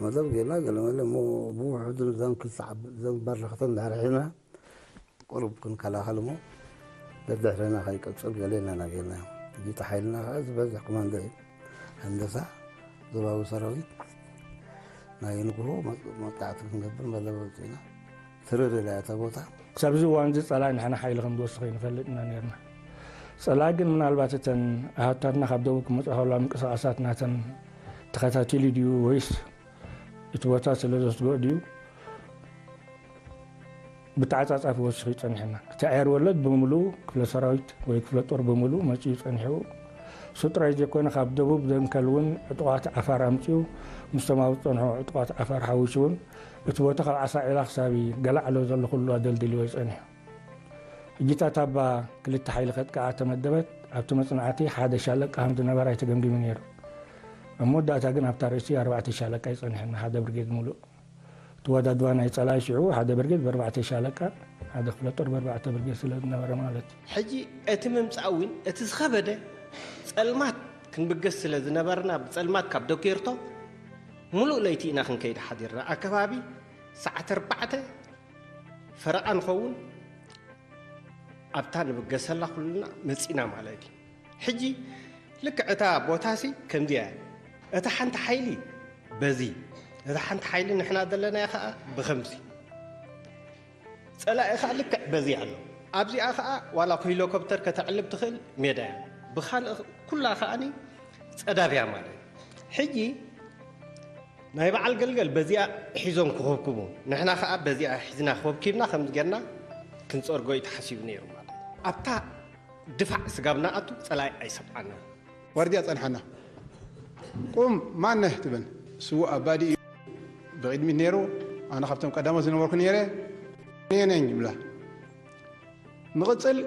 መደብ ጌርና ገለ መለ እሞ ብውሕዱ እዞም ክልተ ዓብ-፣ እዞም በረኽቲ እንዳርሒና ቁሩብ ክንከላኸል እሞ ደድሕረና ከይቀጽል ገለ ኢና ናጌርና። ሕጂ እቲ ሓይልና ኸዓ ዝበዝሕ ኮማንዶ እዩ። ሃንደሳ፣ ዞባዊ ሰራዊት ናይ ንግሆ መጥ-፣ መጥቃዕቲ ክንገብር መደብ ኣውጺእና። ትርር ኢላ እያ እታ ቦታ። ክሳብ እዚ እዋን እዚ ጸላኢ ንሕና ሓይሊ ከም ዝወስኽ ኣይንፈልጥ ኢና ነርና። ጸላኢ ግን ምናልባት እተን ኣሃዱታትና ካብ ደቡብ ክመጻ ከለዋ ምንቅስቓሳት ናተን ተኸታቲሉ ድዩ ወይስ እቲ ቦታ ስለ ዘስግኦ ድዩ ብተዓጻጻፊ ወሲኹ እዩ ጸኒሕና። እቲ ኣየር ወለድ ብምሉኡ፣ ክፍለ ሰራዊት ወይ ክፍለ ጦር ብምሉኡ መጺኡ ጸኒሑ። እሱ ጥራይ ዘይኮነ ካብ ደቡብ ደንከል እውን ዕጡቓት ዓፋር ኣምጺኡ ምስቶም ኣብ ዝጸንሑ ዕጡቓት ዓፋር ሓዊሱ እውን እቲ ቦታ ካብ ዓሳዒላ ክሳብ ገላዕሎ ዘሎ ኩሉ ኣደልዲልዎ እዩ ጸኒሑ። ሕጂ እታ ታባ ክልተ ሓይሊ ከጥቅዓ ተመደበት። ኣብቲ መጽናዕቲ ሓደ ሻለቃ ከም ዝነበራ እዩ ተገምጊሙ ነይሩ። ኣብ መወዳእታ ግን ኣብታ ርእሲ ኣርባዕተ ሻለቃ እዩ ጸኒሕና፣ ሓደ ብርጌድ ሙሉእ። እቲ ወዳድባ ናይ ጸላኢ ሽዑ ሓደ ብርጌድ ብኣርባዕተ ሻለቃ፣ ሓደ ክፍለ ጦር ብኣርባዕተ ብርጌድ ስለ ዝነበረ ማለት እዩ። ሕጂ እቲ ምምጻእ እውን እቲ ዝኸበደ ጸልማት ክንብገስ ስለ ዝነበርና ብጸልማት ካብ ደጌርቶ ሙሉእ ለይቲ ኢና ክንከይድ ሓዲርና። ኣከባቢ ሰዓት ኣርባዕተ ፈረቓ ንኸውን ኣብታ ንብገሰላ ኩልና መጺና ማለት እዩ። ሕጂ ልክዕ እታ ቦታሲ ከምዚያ እያ። እታ ሓንቲ ሓይሊ በዚ፣ እታ ሓንቲ ሓይሊ ንሕና ዘለናዮ ኸኣ ብኸምዚ። ጸላኢ ኸኣ ልክዕ በዚ ኣሎ። ኣብዚኣ ኸኣ ዋላ ሄሊኮፕተር ከተዕልብ ትኽእል ሜዳ እያ። ብኻልእ ኩላ ኸኣኒ ጸዳብ እያ ማለት እዩ። ሕጂ ናይ በዓል ገልገል በዚኣ ሒዞም ክኾብክቡ፣ ንሕና ኸኣ በዚኣ ሒዝና ኮብኪብና ከም ጌርና ክንጸርጎ እዩ ተሓሲቡ ነይሩ ማለት እዩ። ኣብታ ድፋዕ ስጋብ ንኣቱ ጸላኢ ኣይሰምዓናን። ዋርድያ ጸንሓና። ቁም ማነህ ትብል። ስዉእ ኣባዲ እዩ ብቕድሚት ነይሩ። ኣነ ካብቶም ቀዳሞት ዝነበርኩ ነይረ። እኔ ነኝ ይብላ። ንቕጽል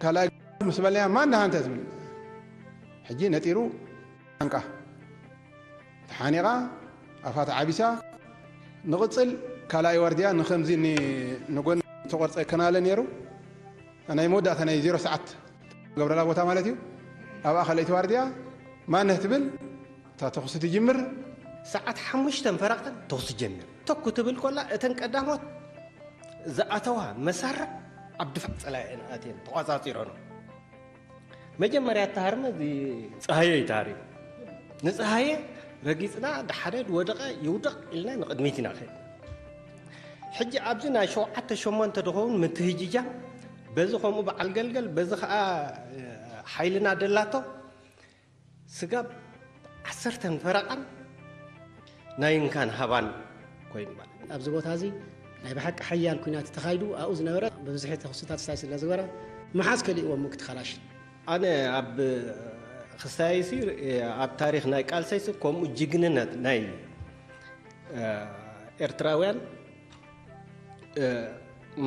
ካልኣይ ምስ በለያ ማነህ ኣንተ ትብል። ሕጂ ነጢሩ ሓንቃ ተሓኒቓ ኣፋ ተዓቢሳ። ንቕጽል ካልኣይ ዋርድያ ንኸምዚ ን-፣ ንጎኒ ተቆርጸ ከናለ ነይሩ። ናይ መወዳእታ ናይ ዜሮ ሰዓት ገብረላ ቦታ ማለት እዩ። ኣብኣ ካልኣይቲ ዋርድያ ማነህ ትብል። እታ ተኹሲ ትጅምር። ሰዓት ሓሙሽተ ፈረቓን ተኹሲ ጀሚሩ። ተኩ ትብል ኮላ እተን ቀዳሞት ዝኣተዋ መሳርዕ ኣብ ድፋዕ ጸላኢ እየን ኣትየን ተቋጻጺረኖ። መጀመርያ እተሃርመ እዚ ጸሃየ እዩ ተሃሪሙ። ንጸሃየ ረጊጽና ደሓደ ወደቐ ይውደቕ ኢልና ንቕድሚት ኢና ከይድና። ሕጂ ኣብዚ ናይ ሸውዓተ ሸሞንተ ድኸውን ምትህጅጃ በዚ ከምኡ በዓል ገልገል በዚ ኸኣ ሓይልና ደላቶ ስጋብ ዓሰርተን ፈረቓን ናይ እንካን ሃባን ኮይኑ ማለት እዩ። ኣብዚ ቦታ እዚ ናይ ብሓቂ ሓያል ኲናት ተኻይዱ ኣብኡ ዝነበረ ብብዝሒ ተኹስታት ስታይ ስለ ዝበረ መሓዝ ከሊእዎም ክተኸላሽ ኣነ ኣብ ክስታይሲ ኣብ ታሪኽ ናይ ቃልሰይሲ ከምኡ ጅግንነት ናይ ኤርትራውያን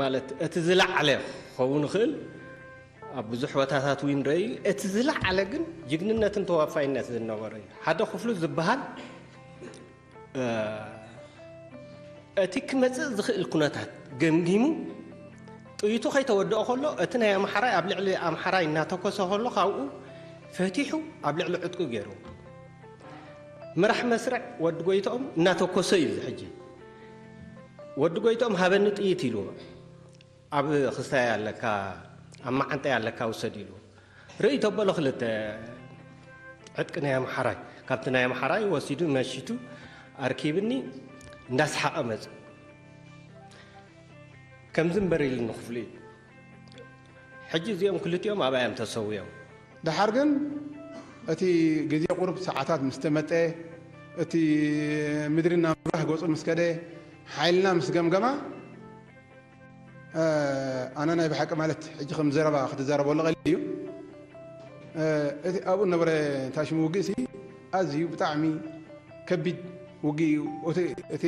ማለት እቲ ዝለዓለ ክኸውን ይኽእል ኣብ ብዙሕ ቦታታት እውን ረዩ እቲ ዝለዓለ ግን ጅግንነትን ተዋፋይነት ዝነበረ እዩ። ሓደ ክፍሉ ዝበሃል እቲ ክመጽእ ዝኽእል ኩነታት ገምጊሙ ጥይቱ ከይተወደኦ ከሎ እቲ ናይ ኣምሓራይ ኣብ ልዕሊ ኣምሓራይ እናተኮሰ ከሎ ካብኡ ፈቲሑ ኣብ ልዕሊ ዕጥቁ ገይሩ መራሕ መስርዕ ወዲ ጎይትኦም እናተኮሰ እዩ። ሕጂ ወዲ ጎይትኦም ሃበኒ ጥይት ኢሉ ኣብ ክስታይ ኣለካ ኣብ መዓንጠይ ኣለካ ውሰድ ኢሉ ርእይ ተበሎ ክልተ ዕጥቂ ናይ ኣምሓራይ ካብቲ ናይ ኣምሓራይ ወሲዱ መሺቱ ኣርኪብኒ እንዳስሓቐ መጽ ከምዚ እምበር ኢልኒ ክፍሉ እዩ። ሕጂ እዚኦም ክልቲኦም ኣብኣ እዮም ተሰዊኦም። ደሓር ግን እቲ ግዜ ቁሩብ ሰዓታት ምስ ተመጠ እቲ ምድሪ ናብ ምብራህ ገጹ ምስ ከደ ሓይልና ምስ ገምገማ ኣነ ናይ ብሓቂ ማለት ሕጂ ከም ዘረባ ክትዛረበሉ ቀሊል እዩ። እቲ ኣብኡ ነበረ ታሽሙ ውግእ ሲ ኣዝዩ ብጣዕሚ ከቢድ ውግእ እዩ። እቲ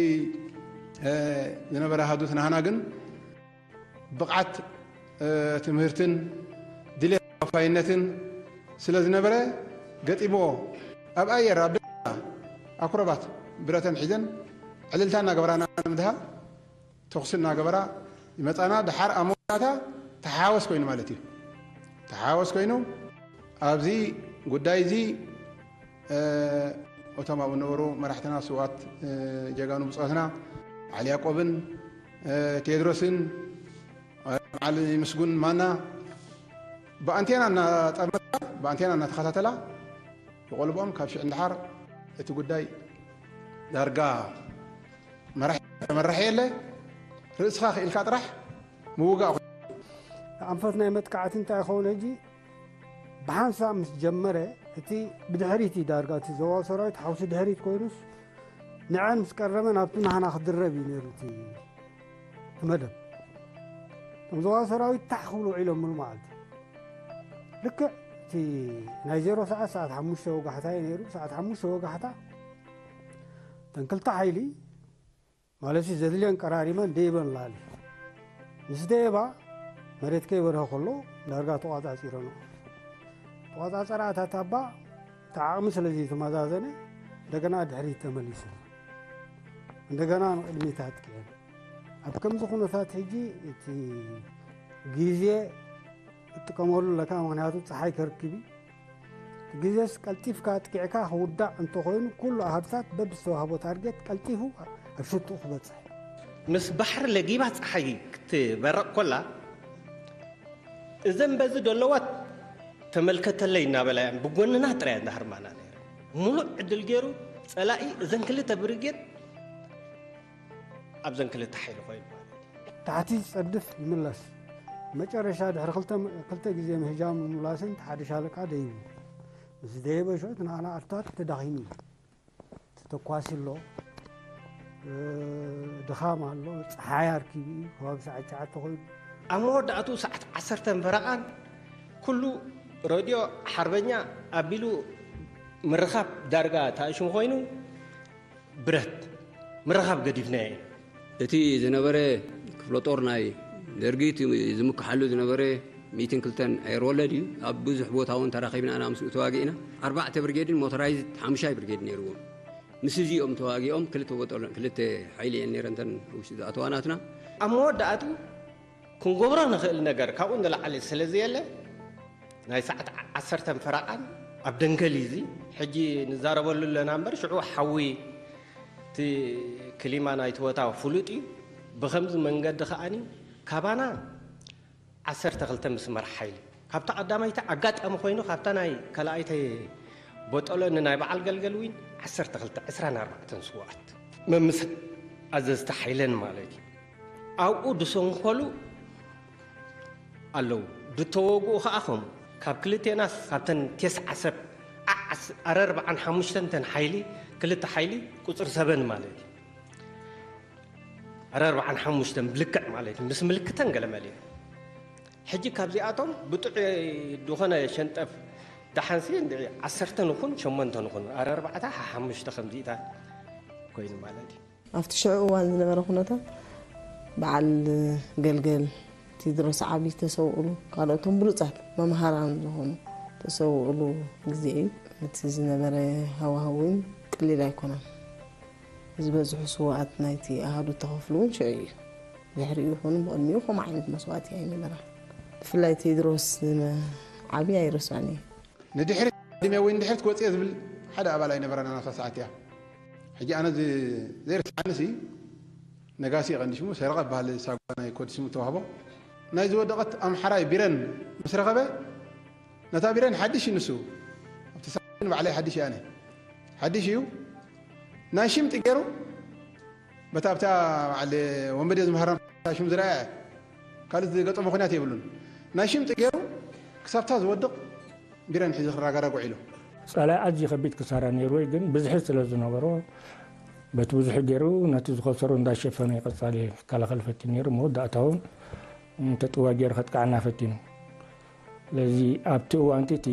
ዝነበረ ሃዱት ናህና ግን ብቕዓት ትምህርትን ድሌት ተወፋይነትን ስለ ዝነበረ ገጢምዎ ኣብ ኣየር ኣብ ደገ ኣኩረባት ብረተን ሒዘን ዕልልታ እናገበራና ንምድሃ ተኹሲ እናገበራ ይመፃና። ደሓር ኣብ መወዳእታ ተሓወስ ኮይኑ ማለት እዩ። ተሓወስ ኮይኑ ኣብዚ ጉዳይ እዚ እቶም ኣብኡ ነበሩ መራሕትና ስውኣት ጀጋኑ ብፆትና በዓል ያቆብን ቴድሮስን በዓል ምስጉን ማና ብኣንቴና እናጠመታ ብኣንቴና እናተኸታተላ ብቆልብኦም ካብ ሽዕ እንድሓር እቲ ጉዳይ ዳርጋ መራሕ ተመራሕ የለ ርእስኻ ክኢልካ ጥራሕ ምውጋእ። ኣንፈት ናይ መጥቃዕቲ እንታይ ይኸውን ሕጂ ብሓንሳብ ምስ ጀመረ እቲ ብድሕሪት እዩ ዳርጋ እቲ ዞባዊ ሰራዊት ሓውሲ ድሕሪት ኮይኑስ ንዐን ምስ ቀረበ ናብቲ ናህና ክድረብ እዩ ነይሩ እቲ እቲ መደብ። እቶም ዞባዊ ሰራዊት ታሕ ክብሉ ውዒሎምሉ መዓልቲ ልክዕ እቲ ናይ ዜሮ ሰዓት ሰዓት ሓሙሽተ ወጋሕታ እዩ ነይሩ። ሰዓት ሓሙሽተ ወጋሕታ እተን ክልተ ሓይሊ ማለት ዘድልየን ቀራሪበን ደይበን ላሊ ምስ ደየባ መሬት ከይበርሀ ከሎ ዳርጋ ተቋጻጺረኖ ተቋጻጸራ እታ ታባ እቲ ዓቕሚ ስለ ዘይተመዛዘነ እንደገና ድሕሪት ተመሊሱ እንደገና ንቕድሚት ኣጥቂዐን ኣብ ከምዚ ኩነታት ሕጂ እቲ ግዜ እጥቀመሉ ኣለካ ምክንያቱ ፀሓይ ከርክብ እዩ ግዜስ ቀልጢፍካ ኣጥቂዕካ ክውዳእ እንተኮይኑ ኩሉ ኣሃዱታት በብዝተዋህቦ ታርጌት ቀልጢፉ ኣብ ሽትኡ ክበፅሕ ምስ ባሕሪ ለጊባ ፀሓይ ክትበረቕ ኮላ እዘን በዚ ደለዋት ተመልከተለይ እናበላ እያን ብጎንና ጥራይ እንዳህርማና ነይረ ሙሉእ ዕድል ገይሩ ፀላኢ እዘን ክልተ ብርጌድ ኣብዘን ክልተ ሓይሊ ኮይኑ ማለት እዩ። ታሕቲ ዝጸድፍ ይምለስ። መጨረሻ ድሕሪ ክልተ ክልተ ግዜ ምህጃም ምምላስን እቲ ሓደ ሻለቃ ደይቡ። ምስ ደየበ ሽዑ እቲ ንኣና ኣርታት ተዳኺሙ እዩ። ተተኳሲ ኣሎ፣ ድኻም ኣሎ፣ ጸሓይ ኣርኪቡ እዩ፣ ከባቢ ሰዓት ትሽዓተ ኮይኑ። ኣብ መወዳእትኡ ሰዓት ዓሰርተ ፈረቓን ኩሉ ረድዮ ሓርበኛ ኣቢሉ ምርኻብ ዳርጋ ታእሽሙ ኮይኑ ብረት ምርኻብ ገዲፍናዮ። እቲ ዝነበረ ክፍለ ጦር ናይ ደርጊ እቲ ዝምክሓሉ ዝነበረ ሚእትን ክልተን ኣየር ወለድ እዩ። ኣብ ብዙሕ ቦታ እውን ተራኺብና ኢና ምስኡ ተዋጊእና። ኣርባዕተ ብርጌድን ሞተራይዝድ ሓሙሻይ ብርጌድ ነይርዎም። ምስ እዚኦም ተዋጊኦም ክልተ ቦጦሎ-፣ ክልተ ሓይሊ እየን ነይረን እተን ውሽጢ ዝኣተዋ ናትና። ኣብ መወዳእቱ ክንገብሮ ንኽእል ነገር ካብኡ ንላዕሊ ስለ ዘየለ ናይ ሰዓት ዓሰርተን ፈረቓን ኣብ ደንገል እዩ። እዚ ሕጂ ንዛረበሉ ኣለና እምበር ሽዑ ሓዊ እቲ ክሊማ ናይቲ ቦታ ፍሉጥ እዩ። ብኸምዚ መንገዲ ከኣኒ ካባና ዓሰርተ ክልተ ምስ መራሕ ሓይሊ ካብታ ቀዳማይቲ ኣጋጣሚ ኮይኑ ካብታ ናይ ካልኣይቲ ቦጦሎ ንናይ በዓል ገልገል ዊን ዓሰርተ ክልተ ዕስራን ኣርባዕተን ስውኣት መምስ ኣዘዝቲ ሓይለን ማለት እዩ። ኣብኡ ድሰንኮሉ ኣለዉ። ድተወግኡ ኸዓ ኸም ካብ ክልቴናስ ካብተን ቴስዓ ሰብ ዓዓስ ኣረ ኣርባዓን ሓሙሽተን ተን ሓይሊ ክልተ ሓይሊ ቁፅር ሰበን ማለት እዩ። ኣረ ኣርባዓን ሓሙሽተን ብልክዕ ማለት እዩ። ምስ ምልክተን ገለ መለ እዩ። ሕጂ ካብዚኣቶም ብጥዑይ ዝኾነ ሸንጠፍ ደሓንሲ እንድዒ ዓሰርተ ንኹን ሸሞንተ ንኹን ኣረ ኣርባዕተ ሓሓሙሽተ ከምዚኢታ ኮይኑ ማለት እዩ። ኣብቲ ሽዑ እዋን ዝነበረ ኩነታት በዓል ገልገል ቴድሮስ ዓቢ ተሰውእሉ፣ ካልኦቶም ብሉጻት መምሃራን ዝኾኑ ተሰውእሉ ግዜ እዩ። እቲ ዝነበረ ሃዋህው እውን ቀሊል ኣይኮነን። ዝበዝሑ ስውኣት ናይቲ ኣሃዱ ተኸፍሉ እውን ሽዑ እዩ። ድሕሪኡ ይኹን ብቕድሚኡ ከምኡ ዓይነት መስዋእቲ ኣይነበረን። ብፍላይ ቴድሮስ ዝመ-፣ ዓቢ ኣይረስዖን እየ። ንድሕሪት ቀዲመ ወይ ንድሕሪት ክወጽእ እየ ዝብል ሓደ ኣባል ኣይነበረን ኣብታ ሰዓት እያ። ሕጂ ኣነ ዝ-፣ ዘይርስዓኒ ሲ ነጋሲ ቀንዲ ሽሙ ሰረቐ በሃል ሳጓ ናይ ኮድ ስሙ ተዋህቦ ናይ ዝወደቐት ኣምሓራይ ቢረን ምስ ረኸበ ነታ ቢረን ሓድሽ እዩ ንሱ ኣብቲ ሰዓት ባዕለይ ሓድሽ እየ ኣነ ሓድሽ እዩ ናይ ሽምጢ ገይሩ በታ ኣብታ በዓል ወንበዴ ዝምሃራ ሽም ዝረኣየ ካልእ ዝገጠሞ ኩናት የብሉን። ናይ ሽምጢ ገይሩ ክሳብታ ዝወድቕ ቢረን ሒዙ ክረጋረግ ውዒሉ። ጸላኢ ኣዝዩ ከቢድ ክሳራ ነይርዎ እዩ፣ ግን ብዝሒ ስለ ዝነበሮ በቲ ብዙሒ ገይሩ ነቲ ዝኸሰሮ እንዳሸፈነ ቀጻሊ ክከላኸል ፈቲኑ ነይሩ። መወዳእታ እውን ተጥዋ ገይሩ ከጥቅዓና ፈቲኑ። ስለዚ ኣብቲ እዋንቲ እቲ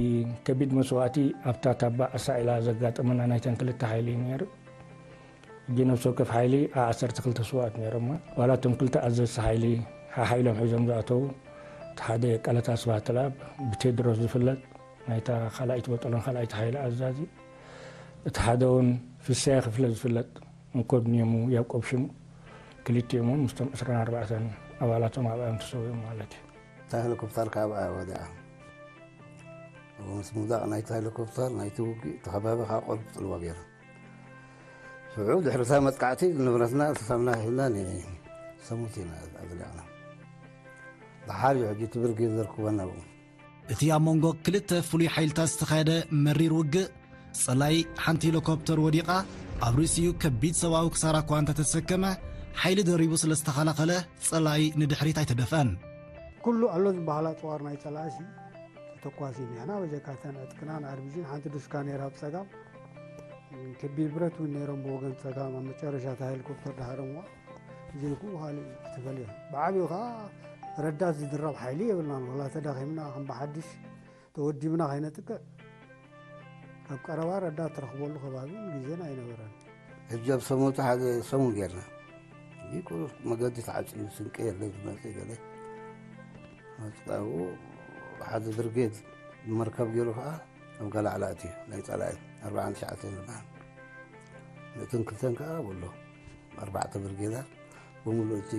ከቢድ መስዋእቲ ኣብታ ታባ ኣሳኢላ ዘጋጠመና ናይተን ክልተ ሓይሊ እዩ ነይሩ። ሕጂ ነፍሲ ወከፍ ሓይሊ ዓሰርተ ክልተ ስውኣት ነይሮማ። ዋላ እቶም ክልተ ኣዘዝቲ ሓይሊ ሓሓይሎም ሒዞም ዝኣተዉ፣ እቲ ሓደ ቀለታ ስብሃት ተለኣብ ብቴድሮስ ዝፍለጥ ናይታ ካልኣይቲ ቦጦሎን ካልኣይቲ ሓይሊ ኣዛዚ፣ እቲ ሓደ እውን ፍስያ ክፍለ ዝፍለጥ እንኮድኒየሙ ያዕቆብ ሽሙ፣ ክልቲኦም እውን ምስቶም ዕስራን ኣርባዕተን ኣባላቶም ኣብኣ እዮም ተሰዊኦም ማለት እዩ። እታ ሄሊኮፕተር ካብ ኣብኣ ወዲቓ። ምስ ምውዳቕ ናይቲ ሄሊኮፕተር ናይቲ ውግእ እቲ ከባቢ ካብ ቆልፍ ጽልዋ ገይሩ። ሽዑ ድሕሪ እታ መጥቃዕቲ ንብረትና ተሳምና ሂብና ንሰሙት ኢና ኣዝሊቕና። ደሓር እዩ ሕጂ እቲ ብርጌድ ዘርክበና ብኡ። እቲ ኣብ መንጎ ክልተ ፍሉይ ሓይልታት ዝተኻየደ መሪር ውግእ፣ ጸላኢ ሓንቲ ሄሊኮፕተር ወዲቓ፣ ኣብ ርእሲኡ ከቢድ ሰብኣዊ ክሳራ እኳ እንተተሰከመ፣ ሓይሊ ደሪቡ ስለ ዝተኸላኸለ፣ ጸላኢ ንድሕሪት ኣይተደፍአን። ኩሉ ኣሎ ዝበሃላ ጽዋር ናይ ጸላእሲ ተተኳሲ እኒኣና፣ በጀካ እተን ዕጥቅናን ኣርቢጂን ሓንቲ ዱሽካ ነይራ ብጸጋም፣ ከቢድ ብረት እውን ነይሮም ብወገን ጸጋም፣ ኣብ መጨረሻ እታ ሄሊኮፕተር ደሃረምዋ። እዚ ኩሉ ካልእ እዩ፣ ዝተፈልየ። ብዓብዩ ኸዓ ረዳት ዝድረብ ሓይሊ የብልናን። ወላ ተዳኺምና ከም ብሓድሽ ተወዲብና ከይነጥቅዕ፣ ኣብ ቀረባ ረዳት ትረኽበሉ ከባቢ ግዜና ኣይነበረን። ሕጂ ኣብ ሰሙን ሓደ ሰሙን ጌርና። እዚ ቁሩብ መገዲ ተዓጽዩ፣ ስንቂ የለን ዝመጽእ ገለ። ኣብኡ ሓደ ብርጌድ ብመርከብ ገይሩ ኸዓ ኣብ ገላዕላ ኣትዩ፣ ናይ ጸላኢ ኣርብዓን ትሽዓተን ዝበሃል። እተን ክልተን ከኣ ኣብኡ ኣሎ። ኣርባዕተ ብርጌዳት ብምሉእ እቲ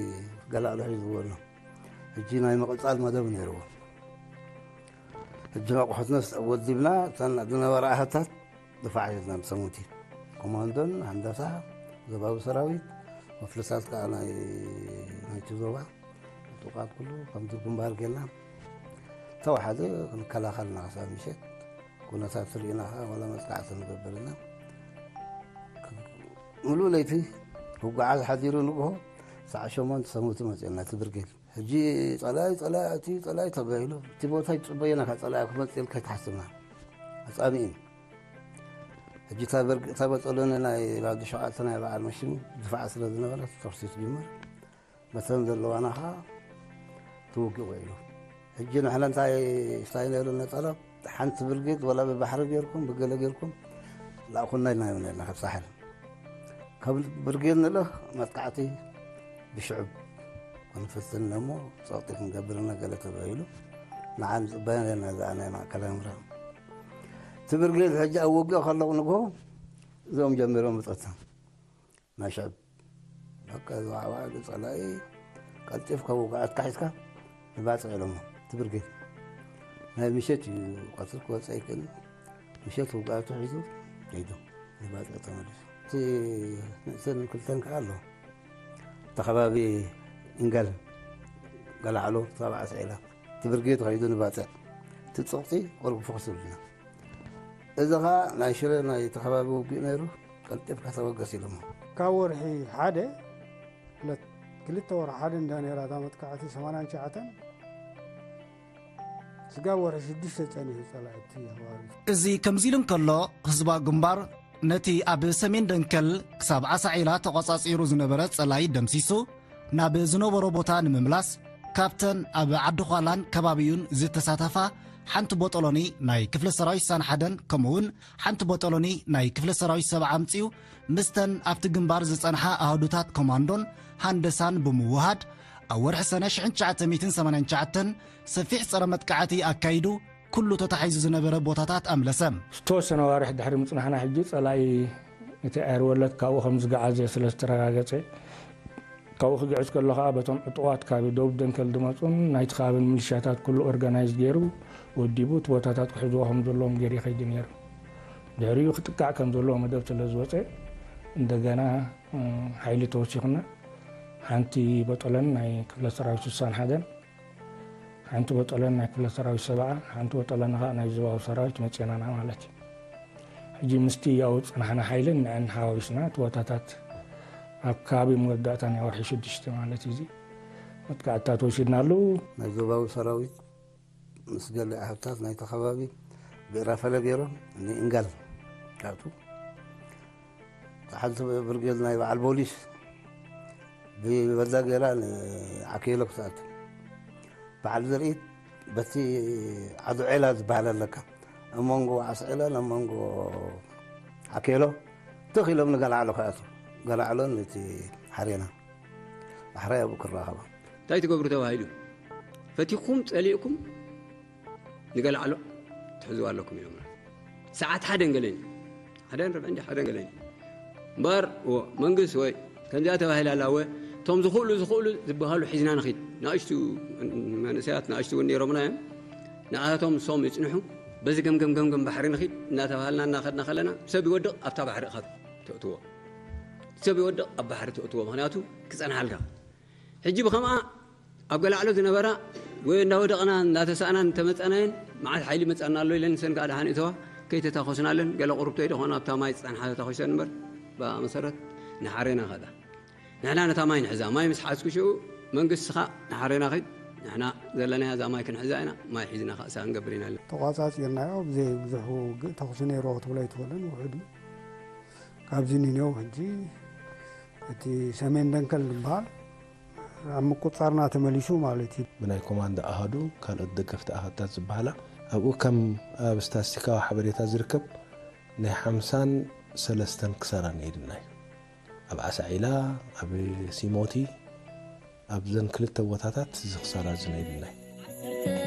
ገላዕላ ሒዝዎ ኣሎ። ሕጂ ናይ ምቕጻል መደብ ነይርዎ። ሕጂ ኣቑሑትና ወዲብና፣ እተን ዝነበራ ኣሃታት ድፋዕ ሒዝና ብሰሙቲ። ኮማንዶን፣ ሃንዳሳ፣ ዞባዊ ሰራዊት፣ መፍለሳት ከኣ ናይ፣ ናይቲ ዞባ፣ ጥቓት ኩሉ ከምዚ ግንባር ጌርና። ተዋሓደ ክንከላኸልና ክሳብ ምሸት ኩነታት ርኢና ከኣ ዋላ መጥቃዕቲ ንገብር ኢና። ምሉእ ለይቲ ክጓዓዝ ሓዲሩ ንግሆ ሰዓት ሸሞንተ ሰሙቲ መጺኡና እቲ ብርጌድ። ሕጂ ጸላኢ፣ ጸላኢ ኣትዩ፣ ጸላኢ ተባሂሉ። እቲ ቦታ ይጽበየና፣ ካብ ጸላኢ ክመጽእ ኢልካ ኣይትሓስብና። ኣጻሚእን። ሕጂ እታ በርግ-፣ እታ በጸሎኒ ናይ ባዶ ሸውዓተ ናይ በዓል መሽሙ ድፋዕ ስለ ዝነበረት ተኹሲ ትጅምር። መተን ዘለዋና ኸዓ ትውግእ ውዒሉ። ሕጂ ንሕና እንታይ፣ እንታይ ነይሩ ነጸላ? ሓንቲ ብርጌድ ወላ ብባሕሪ ጌርኩም፣ ብገለ ጌርኩም፣ ላእኹና ኢልና ኢና ነርና ካብ ሳሕል። ካብ ብርጌድ ንልእኽ መጥቃዕቲ ብሽዑብ ክንፍትን እሞ ጸቕጢ ክንገብር ኢና ገለ ተባሂሉ። ንዓ ንጽበያ ነርና እዛ ናይ ማእከላይ ምብራቕ። እቲ ብርጌድ ሕጂ ኣብ ውግእ ከለኹ ንግሆ እዞም ጀሚሮም ብጸታ ናይ ሽዑብ በቃ ዝዋዕዋዕሉ ጸላኢ ቀልጢፍካ ውግኣትካ ሒዝካ ንባጽዕ ኢሎሞ። እቲ ብርጌድ ናይ ምሸት እዩ፣ ቀትሪ ክወጽእ ኣይክእልን። ምሸት ውግኣቱ ሒዙ ከይዱ ንባጽዕ ተመሊሱ። እቲ ንእስን ክልተን ከኣ ኣሎ። እቲ ከባቢ ኢንጋል ገላዕሎ ሰብዓ ስዒላ እቲ ብርጌድ ከይዱ ንባጽዕ እቲ ጽቕጢ ቁሩብ ፍኹስ ይብልና። እዚ ኸኣ ናይ ሽረ ናይ እቲ ከባቢ ውግእ ነይሩ፣ ቀልጢፍካ ተበገስ ኢሎሞ። ካብ ወርሒ ሓደ ዕለት ክልተ ወርሒ ሓደ እንዳ ነይራ እታ መጥቃዕቲ ሰማንያን ትሽዓተን ስጋብ ወርሒ ሽዱሽተ ጸኒሑ ጸላኢ እቲ ከባቢ። እዚ ከምዚ ኢሉ እንከሎ፣ ህዝባዊ ግንባር ነቲ ኣብ ሰሜን ደንከል ክሳብ ዓሳዒላ ተቖጻጺሩ ዝነበረ ጸላኢ ደምሲሱ፣ ናብ ዝነበሮ ቦታ ንምምላስ፣ ካብተን ኣብ ዓዲ ዃላን ከባቢኡን ዝተሳተፋ ሓንቲ ቦጦሎኒ ናይ ክፍለ ሰራዊት ሳን ሓደን ከምኡውን ሓንቲ ቦጦሎኒ ናይ ክፍለ ሰራዊት ሰብዓ ኣምጺኡ፣ ምስተን ኣብቲ ግንባር ዝጸንሓ ኣሃዱታት ኮማንዶን ሃንደሳን ብምውሃድ፣ ኣብ ወርሒ ሰነ ሽሕን ትሽዓተ ሚእትን ሰማንያን ትሽዓተን ሰፊሕ ጸረ መጥቃዕቲ ኣካይዱ፣ ኩሉ ተታሒዙ ዝነበረ ቦታታት ኣምለሰ። ዝተወሰነ ኣዋርሕ ድሕሪ ምጽናሕና፣ ሕጂ ጸላኢ እቲ ኣየር ወለድ ካብኡ ከም ዝገዓዘ ስለ ዝተረጋገጸ፣ ካብኡ ክግዕዝ ከሎ ከኣ በቶም ዕጡቓት ካብ ደቡብ ደንከል ዝመጹን ናይቲ ከባቢ ሚሊሻታት ኩሉ ኦርጋናይዝ ገይሩ ወዲቡ እቲ ቦታታት ክሕዝዎ ከም ዘለዎም ገይሩ ይኸይድ ነይሩ። ድሕሪኡ ክጥቃዕ ከም ዘለዎ መደብ ስለ ዝወጸ፣ እንደገና፣ እ፣ ሓይሊ ተወሲኹና ሓንቲ በጦለን ናይ ክፍለ ሰራዊት ስሳን ሓደን ሓንቲ በጦለን ናይ ክፍለ ሰራዊት ሰብዓ፣ ሓንቲ በጦለን ኸዓ ናይ ዞባዊ ሰራዊት መጽኤናና ማለት እዩ። ሕጂ ምስቲ ያው ጽናሕና ሓይልን ንዕን ሓዋዊስና እቲ ቦታታት ኣብ ከባቢ መወዳእታ ናይ ወርሒ ሽዱሽተ ማለት እዩ። እዚ መጥቃዕትታት ወሲድናሉ። ናይ ዞባዊ ሰራዊት ምስ ገለ ኣሃዱታት ናይቲ ከባቢ ብእራፈለ ገይሮም ንኢንጋል ክኣትዉ፣ ሓንቲ ብርጌድ ናይ በዓል ቦሊስ ብበዛ ገይራ ንዓኬሎ ክትኣቱ። በዓል ዝርኢት በቲ ዓዱ ዔላ ዝበሃል ኣለካ፣ ኣብ መንጎ ዓስዔላን ኣብ መንጎ ዓኬሎ ትኽ ኢሎም ንገላዕሎ ክኣቱ። ገላዕሎን እቲ ሓሬና ዳሕራይ ኣብኡ ክራኸባ። እንታይ ትገብሩ ተባሂሉ? ፈቲኹም ጸሊእኩም ንገላዕሎ ትሕዝዋ ኣለኩም ኢሎም። ሰዓት ሓደን ገለን፣ ሓደን ርብዕን ሓደን ገለን። እምበር፣ እዎ፣ መንግስት ወይ ከምዚኣ ተባሂላ ኣላ፣ እወ፣ እቶም ዝኽእሉ፣ ዝኽእሉ ዝበሃሉ ሒዝና ንኺድ። ንኣሽቱ መንእሰያት፣ ንኣሽቱ እውን ነይሮምና እዮም። ንኣቶም እሶም ይጽንሑ፣ በዚ ገምገም፣ ገምገም ባሕሪ ንኺድ እናተባሃልና እናኸድና ከለና፣ ሰብ ይወድቕ፣ ኣብታ ባሕሪ ኢኻ ተእትዎ። ሰብ ይወድቕ፣ ኣብ ባሕሪ ተእትዎ። ምኽንያቱ፣ ክጸንሓልካ። ሕጂ ብኸምኣ ኣብ ገላዕሎ ዝነበራ ወይ እንዳወደቕና እንዳተሳእናን እንተመጸናየን መዓት ሓይሊ መጻና ኣሎ ኢለን ንሰን ከኣ ደሓን እተዋ ከይተታኾስናለን ገለ ቁሩብተይ ደኾና ኣብታ ማይ ዝጸንሓ ተታኾሰን እምበር ብኣ መሰረት ንሓሬና ከዳ ንሕና ነታ ማይ ንሕዛ ማይ ምስ ሓዝኩ ሽኡ መንግስቲ ኸኣ ንሓሬና ኸይድ ንሕና ዘለናያ እዛ ማይ ክንሕዛ ኢና ማይ ሒዝና ከኣ ሰኣ ንገብር ኢና ተቋጻጺርናዮ ብዘይ ብዙሕ ውግእ ተኹሲ ነይርዎ ክትብሎ ኣይትኽእልን ውሕድ እዩ ካብዚ ንኔው ሕጂ እቲ ሰሜን ደንከል ዝበሃል ኣብ ምቁጻርና ተመሊሱ ማለት እዩ። ብናይ ኮማንዶ ኣሃዱ ካልኦት ደገፍቲ ኣሃዱታት ዝበሃላ ኣብኡ ከም ኣብ ስታስቲካዊ ሓበሬታ ዝርከብ ናይ ሓምሳን ሰለስተን ክሳራ ነይርና እዩ። ኣብ ዓሳዒላ፣ ኣብ ሲሞቲ፣ ኣብዘን ክልተ ቦታታት እዚ ክሳራ እዚ ነይርና እዩ።